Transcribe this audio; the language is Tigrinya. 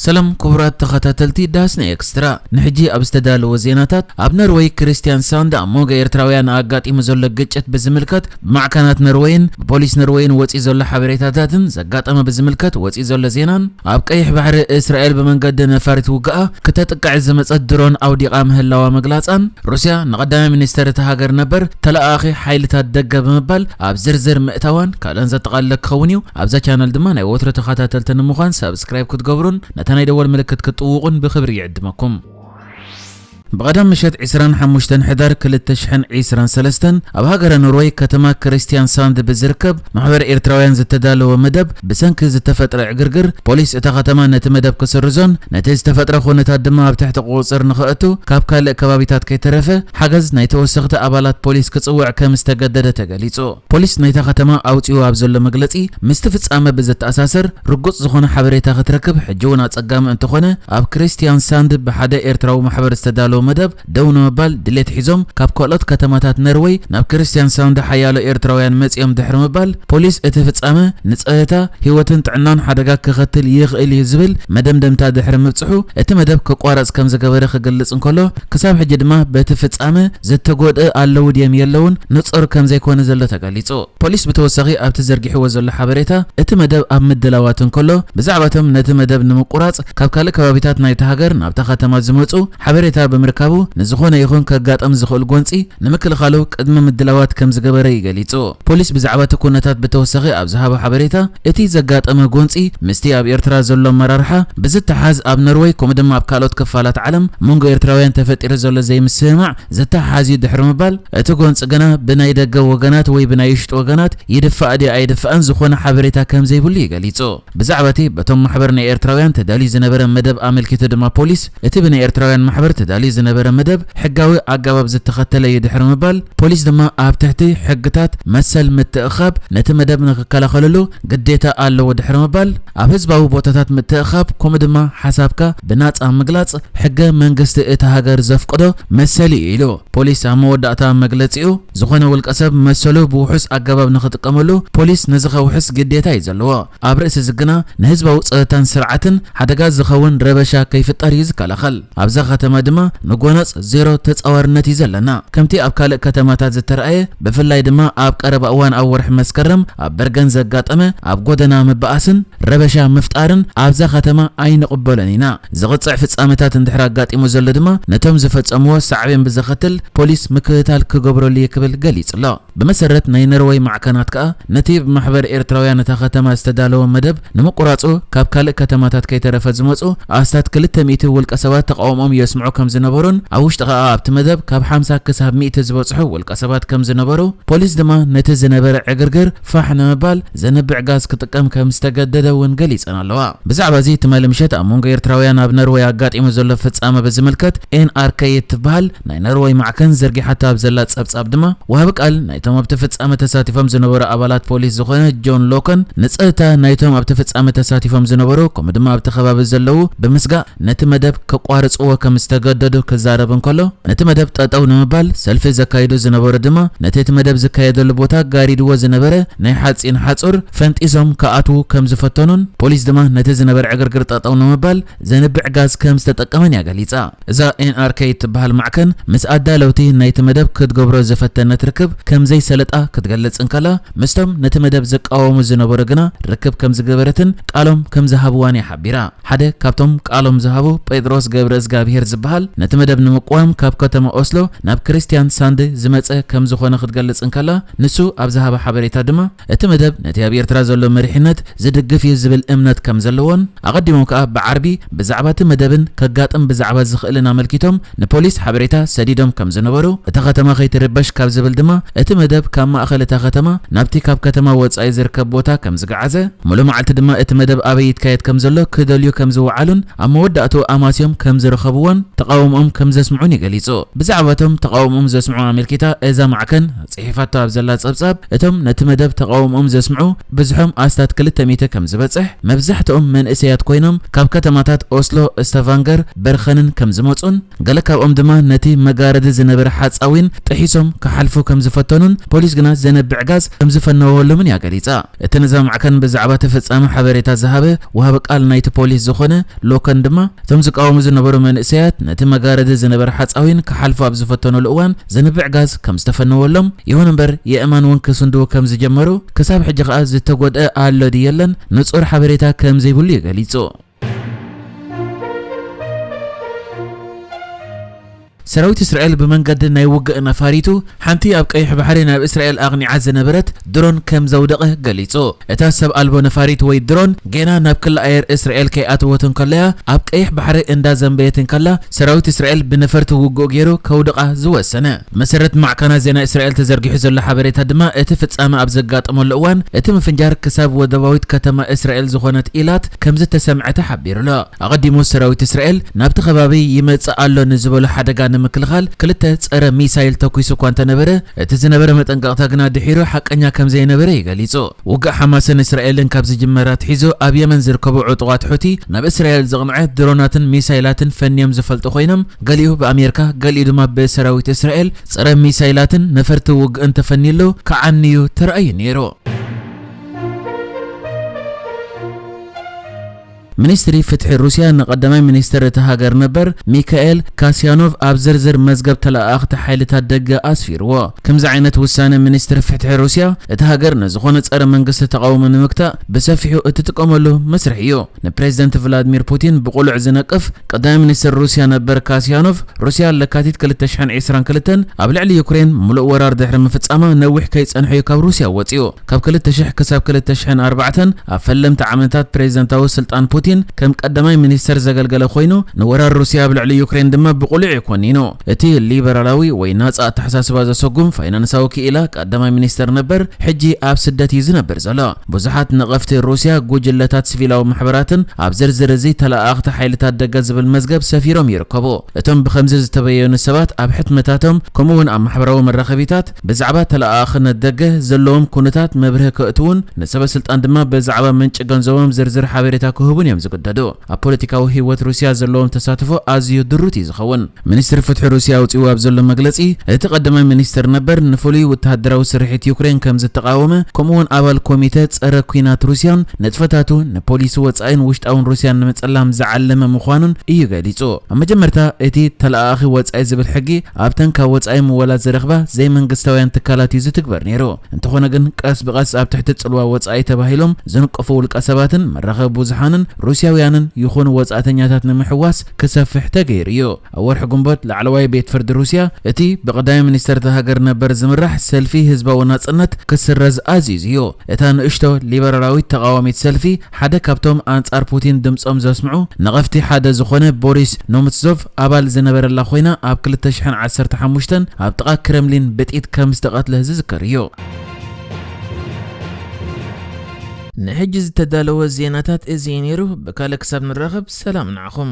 ሰላም ክቡራት ተኸታተልቲ ዳስና ኤክስትራ፣ ንሕጂ ኣብ ዝተዳለወ ዜናታት፣ ኣብ ኖርወይ ክርስቲያን ሳንድ ኣብ መንጎ ኤርትራውያን ኣጋጢሙ ዘሎ ግጭት ብዝምልከት ብማዕከናት ኖርወይን ብፖሊስ ኖርወይን ወፂኡ ዘሎ ሓበሬታታትን ዘጋጠመ ብዝምልከት ወፂኡ ዘሎ ዜናን፣ ኣብ ቀይሕ ባሕሪ እስራኤል ብመንገዲ ነፋሪት ውግኣ ክተጥቅዕ ዝመፀት ድሮን ኣውዲቓ ምህላዋ ምግላፃን፣ ሩስያ ንቐዳማይ ሚኒስተር እታ ሃገር ነበር ተለኣኣኺ ሓይልታት ደገ ብምባል ኣብ ዝርዝር ምእታዋን ካልኦን ዘጠቓለለ ክኸውን እዩ። ኣብዛ ቻነል ድማ ናይ ወትሮ ተኸታተልቲ ንምዃን ሳብስክራይብ ክትገብሩን ነታ ናይ ደወል ምልክት ክትጥውቑን ብኽብሪ ይዕድመኩም። ብቐዳም ምሸት ዕስራን ሓሙሽተን ሕዳር ክልተ ሽሕን ዕስራን ሰለስተን ኣብ ሃገረ ኖርወይ ከተማ ክርስቲያን ሳንድ ብዝርከብ ማሕበር ኤርትራውያን ዝተዳለወ መደብ ብሰንኪ ዝተፈጥረ ዕግርግር ፖሊስ እታ ከተማ ነቲ መደብ ክስርዞን ነቲ ዝተፈጥረ ኩነታት ድማ ኣብ ትሕቲ ቁጽጽር ንኽእቱ ካብ ካልእ ከባቢታት ከይተረፈ ሓገዝ ናይ ተወሰኽቲ ኣባላት ፖሊስ ክጽውዕ ከም ዝተገደደ ተገሊጹ። ፖሊስ ናይታ ከተማ ኣውጺኡ ኣብ ዘሎ መግለጺ ምስቲ ፍጻመ ብዘተኣሳሰር ርጉጽ ዝኾነ ሓበሬታ ክትረክብ ሕጂ እውን ኣጸጋሚ እንተኾነ ኣብ ክርስቲያን ሳንድ ብሓደ ኤርትራዊ ማሕበር ዝተዳለወ መደብ ደው ንምባል ድሌት ሒዞም ካብ ካልኦት ከተማታት ነርወይ ናብ ክርስቲያን ሳንድ ሓያሎ ኤርትራውያን መጺኦም ድሕሪ ምባል ፖሊስ እቲ ፍጻመ ንጸጥታ ህይወትን ጥዕናን ሓደጋ ከኸትል ይኽእል እዩ ዝብል መደምደምታ ድሕሪ ምብጽሑ እቲ መደብ ክቋረጽ ከም ዝገበረ ክገልጽ እንከሎ ክሳብ ሕጂ ድማ በቲ ፍጻመ ዝተጎድእ ኣለዉ ድዮም የለውን ንጹር ከም ዘይኮነ ዘሎ ተገሊጹ። ፖሊስ ብተወሳኺ ኣብቲ ዘርጊሕዎ ዘሎ ሓበሬታ እቲ መደብ ኣብ ምድላዋት እንከሎ ብዛዕባቶም ነቲ መደብ ንምቁራጽ ካብ ካልእ ከባቢታት ናይቲ ሃገር ናብታ ከተማ ዝመጹ ሓበሬታ ብምርካቡ ንዝኾነ ይኹን ከጋጠም ዝኽእል ጎንጺ ንምክልኻሉ ቅድሚ ምድላዋት ከም ዝገበረ ይገሊጹ። ፖሊስ ብዛዕባ እቲ ኩነታት ብተወሳኺ ኣብ ዝሃቦ ሓበሬታ እቲ ዘጋጠመ ጎንጺ ምስቲ ኣብ ኤርትራ ዘሎ ኣመራርሓ ብዝተሓዝ ኣብ ኖርወይ ከምኡ ድማ ኣብ ካልኦት ክፋላት ዓለም መንጎ ኤርትራውያን ተፈጢሩ ዘሎ ዘይምስምማዕ ዝተሓሓዝ እዩ ድሕሪ ምባል እቲ ጎንጺ ግና ብናይ ደገ ወገናት ወይ ብናይ ውሽጢ ወገናት ይድፋእ ድዩ ኣይድፋእን ዝኾነ ሓበሬታ ከም ዘይብሉ እዩ ገሊጹ። ብዛዕባ እቲ በቶም ማሕበር ናይ ኤርትራውያን ተዳልዩ ዝነበረ መደብ ኣመልኪቱ ድማ ፖሊስ እቲ ብናይ ኤርትራውያን ማሕበር ተዳልዩ ዝነበረ መደብ ሕጋዊ ኣገባብ ዝተኸተለ እዩ ድሕሪ ምባል ፖሊስ ድማ ኣብ ትሕቲ ሕግታት መሰል ምትእኻብ ነቲ መደብ ንክከላኸለሉ ግዴታ ኣለዎ ድሕሪ ምባል ኣብ ህዝባዊ ቦታታት ምትእኻብ ከምኡ ድማ ሓሳብካ ብናጻ ምግላጽ ሕገ መንግስቲ እታ ሃገር ዘፍቅዶ መሰል እዩ ኢሉ። ፖሊስ ኣብ መወዳእታ መግለጺኡ ዝኾነ ውልቀ ሰብ መሰሉ ብውሑስ ኣገባብ ንክጥቀመሉ ፖሊስ ነዚ ከውሕስ ግዴታ እዩ ዘለዎ። ኣብ ርእሲ እዚ ግና ንህዝባዊ ጸጥታን ስርዓትን ሓደጋ ዝኸውን ረበሻ ከይፍጠር እዩ ዝከላኸል። ኣብዛ ከተማ ድማ ንጎነጽ ዜሮ ተጻዋርነት እዩ ዘለና። ከምቲ ኣብ ካልእ ከተማታት ዝተረኣየ ብፍላይ ድማ ኣብ ቀረባ እዋን ኣብ ወርሒ መስከረም ኣብ በርገን ዘጋጠመ ኣብ ጎደና ምብኣስን ረበሻ ምፍጣርን ኣብዛ ከተማ ኣይንቕበሎን ኢና። ዝቕጽዕ ፍጻመታት እንድሕር ኣጋጢሙ ዘሎ ድማ ነቶም ዝፈጸምዎ ሳዕቤን ብዘኸትል ፖሊስ ምክትታል ክገብረሉ እዩ ክብል ገሊጹ ኣሎ። ብመሰረት ናይ ነርወይ ማዕከናት ከኣ ነቲ ብማሕበር ኤርትራውያን እታ ከተማ ዝተዳለወ መደብ ንምቁራጹ ካብ ካልእ ከተማታት ከይተረፈ ዝመጹ ኣስታት ክልተ ሚእቲ ውልቀ ሰባት ተቃውሞኦም የስምዑ ከም ዝነበሩን ኣብ ውሽጢ ከኣ ኣብቲ መደብ ካብ ሓምሳ ክሳብ ሚእቲ ዝበጽሑ ውልቀ ሰባት ከም ዝነበሩ ፖሊስ ድማ ነቲ ዝነበረ ዕግርግር ፋሕ ንምባል ዘንብዕ ጋዝ ክጥቀም ከም ዝተገደደ እውን ገሊጸን ኣለዋ። ብዛዕባ እዚ ትማሊ ምሸት ኣብ መንጎ ኤርትራውያን ኣብ ነርወይ ኣጋጢሙ ዘሎ ፍጻመ ብዝምልከት ኤን ኣር ከ እትበሃል ናይ ነርወይ ማዕከን ዘርጊሓቶ ኣብ ዘላ ጸብጻብ ድማ ወሃቢ ቃል ናይቶም ኣብቲ ፍጻመ ተሳቲፎም ዝነበሩ ኣባላት ፖሊስ ዝኾነ ጆን ሎከን ንጸጥታ ናይቶም ኣብቲ ፍጻመ ተሳቲፎም ዝነበሩ ከምኡ ድማ ኣብቲ ከባቢ ዘለዉ ብምስጋእ ነቲ መደብ ከቋርጽዎ ከም ዝተገደዱ ክዛረብ እንከሎ ነቲ መደብ ጠጠው ንምባል ሰልፊ ዘካይዱ ዝነበሩ ድማ ነቲ እቲ መደብ ዝካየደሉ ቦታ ጋሪድዎ ዝነበረ ናይ ሓጺን ሓጹር ፈንጢሶም ክኣትዉ ከም ዝፈተኑን ፖሊስ ድማ ነቲ ዝነበረ ዕግርግር ጠጠው ንምባል ዘንብዕ ጋዝ ከም ዝተጠቀመን እያ ገሊጻ። እዛ ኤን ኣር ከ እትበሃል ማዕከን ምስ ኣዳለውቲ ናይቲ መደብ ክትገብሮ ዝፈተነት ርክብ ከም ዘይሰለጣ ክትገልጽ እንከላ ምስቶም ነቲ መደብ ዝቃወሙ ዝነበሩ ግና ርክብ ከም ዝገበረትን ቃሎም ከም ዝሃብዋን እያ ሓቢራ። ሓደ ካብቶም ቃሎም ዝሃቡ ጴጥሮስ ገብረ እግዚኣብሄር ዝበሃል ነቲ መደብ ንምቅዋም ካብ ከተማ ኦስሎ ናብ ክርስቲያን ሳንድ ዝመጸ ከም ዝኾነ ክትገልጽ እንከላ ንሱ ኣብ ዝሃበ ሓበሬታ ድማ እቲ መደብ ነቲ ኣብ ኤርትራ ዘሎ መሪሕነት ዝድግፍ እዩ ዝብል እምነት ከም ዘለዎን ኣቐዲሞም ከኣ ብዓርቢ ብዛዕባ እቲ መደብን ከጋጥም ብዛዕባ ዝኽእልን ኣመልኪቶም ንፖሊስ ሓበሬታ ሰዲዶም ከም ዝነበሩ እታ ከተማ ከይትርበሽ ካብ ዝብል ድማ እቲ መደብ ካብ ማእኸል እታ ከተማ ናብቲ ካብ ከተማ ወጻኢ ዝርከብ ቦታ ከም ዝገዓዘ ሙሉእ መዓልቲ ድማ እቲ መደብ ኣበይ ይካየድ ከም ዘሎ ክደልዩ ከም ዝወዓሉን ኣብ መወዳእትኡ ኣማስዮም ከም ዝረኸብዎን ተቓውሞኦም ከም ዘስምዑን እዩ ገሊጹ። ብዛዕባ እቶም ተቓውሞኦም ዘስምዑ ኣመልኪታ እዛ ማዕከን ጽሒፋቶ ኣብ ዘላ ጸብጻብ እቶም ነቲ መደብ ተቓውሞኦም ዘስምዑ ብዝሖም ኣስታት ክልተ ሚእቲ ከም ዝበጽሕ፣ መብዛሕትኦም መንእሰያት ኮይኖም ካብ ከተማታት ኦስሎ፣ ስተቫንገር፣ በርኸንን ከም ዝመጹን፣ ገለ ካብኦም ድማ ነቲ መጋረዲ ዝነበረ ሓጻዊን ጥሒሶም ክሓልፉ ከም ዝፈተኑን፣ ፖሊስ ግና ዘነብዕ ጋዝ ከም ዝፈነወሎምን እያ ገሊጻ። እቲ ነዛ ማዕከን ብዛዕባ እቲ ፍጻመ ሓበሬታ ዝሃበ ወሃቢ ቃል ናይቲ ፖሊስ ዝኾነ ሎከን ድማ፣ እቶም ዝቃወሙ ዝነበሩ መንእሰያት ነቲ መጋረዲ ዝነበረ ሓጻዊን ክሓልፉ ኣብ ዝፈተኑሉ እዋን ዘንብዕ ጋዝ ከም ዝተፈነወሎም፣ ይኹን እምበር የእማን እውን ክስንድዉ ከም ዝጀመሩ፣ ክሳብ ሕጂ ከኣ ዝተጎድአ ኣሎ ድዩ የለን ንጹር ሓበሬታ ከም ዘይብሉ እዩ ገሊጹ። ሰራዊት እስራኤል ብመንገዲ ናይ ውግእ ነፋሪቱ ሓንቲ ኣብ ቀይሕ ባሕሪ ናብ እስራኤል ኣቕኒዓ ዝነበረት ድሮን ከም ዘውደቐ ገሊጹ። እታ ሰብ ኣልቦ ነፋሪት ወይ ድሮን ጌና ናብ ክሊ ኣየር እስራኤል ከይኣተወት እንከለያ ኣብ ቀይሕ ባሕሪ እንዳዘንበየት እንከላ ሰራዊት እስራኤል ብነፈርቲ ውግእ ገይሩ ከውድቓ ዝወሰነ። መሰረት ማዕከናት ዜና እስራኤል ተዘርጊሑ ዘሎ ሓበሬታ ድማ እቲ ፍጻመ ኣብ ዘጋጠመሉ እዋን እቲ ምፍንጃር ክሳብ ወደባዊት ከተማ እስራኤል ዝኾነት ኢላት ከም ዝተሰምዐ ተሓቢሩ ኣሎ። ኣቐዲሙ ሰራዊት እስራኤል ናብቲ ከባቢ ይመጽእ ኣሎ ንዝበሎ ሓደጋ ንምክልኻል ክልተ ጸረ ሚሳይል ተኲሱ እኳ እንተነበረ፣ እቲ ዝነበረ መጠንቀቕታ ግና ድሒሩ ሓቀኛ ከም ዘይነበረ እዩ ገሊጹ። ውግእ ሓማስን እስራኤልን ካብ ዝጅመር ኣትሒዙ ኣብ የመን ዝርከቡ ዕጡቓት ሑቲ ናብ እስራኤል ዘቕንዐ ድሮናትን ሚሳይላትን ፈንዮም ዝፈልጡ ኮይኖም፣ ገሊኡ ብኣሜሪካ፣ ገሊኡ ድማ ብሰራዊት እስራኤል ጸረ ሚሳይላትን ነፈርቲ ውግእን ተፈንዩ ኣሎ፣ ክዓንዩ ተራእዩ ነይሩ። ሚኒስትሪ ፍትሒ ሩስያ ንቀዳማይ ሚኒስትር እታ ሃገር ነበር ሚካኤል ካስያኖቭ ኣብ ዝርዝር መዝገብ ተለኣኣኽቲ ሓይልታት ደገ ኣስፊርዎ። ከምዚ ዓይነት ውሳነ ሚኒስትሪ ፍትሒ ሩስያ፣ እታ ሃገር ንዝኾነ ጸረ መንግስቲ ተቓውሞ ንምግታእ ብሰፊሑ እትጥቀመሉ መስርሕ እዩ። ንፕሬዝደንት ቭላድሚር ፑቲን ብቕሉዕ ዝነቅፍ ቀዳማይ ሚኒስትር ሩስያ ነበር ካስያኖቭ፣ ሩስያ ለካቲት ክልተ ሽሕን ዕስራን ክልተን ኣብ ልዕሊ ዩክሬን ምሉእ ወራር ድሕሪ ምፍጻማ ነዊሕ ከይጸንሐ እዩ ካብ ሩስያ ወጺኡ። ካብ ክልተ ሽሕ ክሳብ ክልተ ሽሕን ኣርባዕተን ኣብ ፈለምቲ ዓመታት ፕሬዝደንታዊ ስልጣን ፑቲን ከም ቀዳማይ ሚኒስተር ዘገልገለ ኮይኑ፣ ንወራር ሩስያ ኣብ ልዕሊ ዩክሬን ድማ ብቕሉዕ እዩ ኮኒኑ። እቲ ሊበራላዊ ወይ ናጻ ኣተሓሳስባ ዘሰጉም ፋይናንሳዊ ክኢላ ቀዳማይ ሚኒስተር ነበር፣ ሕጂ ኣብ ስደት እዩ ዝነብር ዘሎ። ብዙሓት ነቐፍቲ ሩስያ፣ ጉጅለታት ሲቪላዊ ማሕበራትን ኣብ ዝርዝር እዚ ተለኣኣኽቲ ሓይልታት ደገ ዝብል መዝገብ ሰፊሮም ይርከቡ። እቶም ብኸምዚ ዝተበየኑ ሰባት ኣብ ሕትመታቶም፣ ከምኡ እውን ኣብ ማሕበራዊ መራኸቢታት ብዛዕባ ተለኣኣኽነት ደገ ዘለዎም ኩነታት መብርሂ ከእትዉን ንሰበ ስልጣን ድማ ብዛዕባ ምንጪ ገንዘቦም ዝርዝር ሓበሬታ ክህቡን እዮም ዝግደዱ። ኣብ ፖለቲካዊ ህይወት ሩስያ ዘለዎም ተሳትፎ ኣዝዩ ድሩት እዩ ዝኸውን። ሚኒስትሪ ፍትሒ ሩስያ ኣውጺኡ ኣብ ዘሎ መግለጺ፣ እቲ ቀዳማይ ሚኒስትር ነበር ንፍሉይ ወተሃደራዊ ስርሒት ዩክሬን ከም ዝተቓወመ፣ ከምኡውን ኣባል ኮሚተ ጸረ ኲናት ሩስያን ንጥፈታቱ ንፖሊሲ ወጻኢን ውሽጣውን ሩስያን ንምጽላም ዝዓለመ ምዃኑን እዩ ገሊጹ። ኣብ መጀመርታ እቲ ተለኣኣኺ ወጻኢ ዝብል ሕጊ ኣብተን ካብ ወጻኢ ምወላ ዝረኽባ ዘይመንግስታውያን ትካላት እዩ ዝትግበር ነይሩ። እንተኾነ ግን ቀስ ብቐስ ኣብ ትሕቲ ጽልዋ ወጻኢ ተባሂሎም ዝንቀፉ ውልቀ ሰባትን መራኸቢ ብዙሓንን ሩስያውያንን ይኹኑ ወጻእተኛታት ንምሕዋስ ክሰፍሕ ተገይሩ እዩ። ኣብ ወርሒ ግንቦት ላዕለዋይ ቤት ፍርዲ ሩስያ እቲ ብቐዳማይ ሚኒስተር እታ ሃገር ነበር ዝምራሕ ሰልፊ ህዝባዊ ናጽነት ክስረዝ ኣዚዙ እዩ። እታ ንእሽቶ ሊበራላዊት ተቓዋሚት ሰልፊ ሓደ ካብቶም ኣንጻር ፑቲን ድምጾም ዘስምዑ ነቐፍቲ ሓደ ዝኾነ ቦሪስ ኖምትዞቭ ኣባል ዝነበረላ ኮይና ኣብ ክልተ ሽሕን ዓሰርተ ሓሙሽተን ኣብ ጥቓ ክረምሊን ብጥይት ከም ዝተቐትለ ዝዝከር እዩ። ንሕጂ ዝተዳለወ ዜናታት እዚ እዩ ነይሩ። ብካልእ ክሳብ ንራኸብ ሰላም ንዓኹም።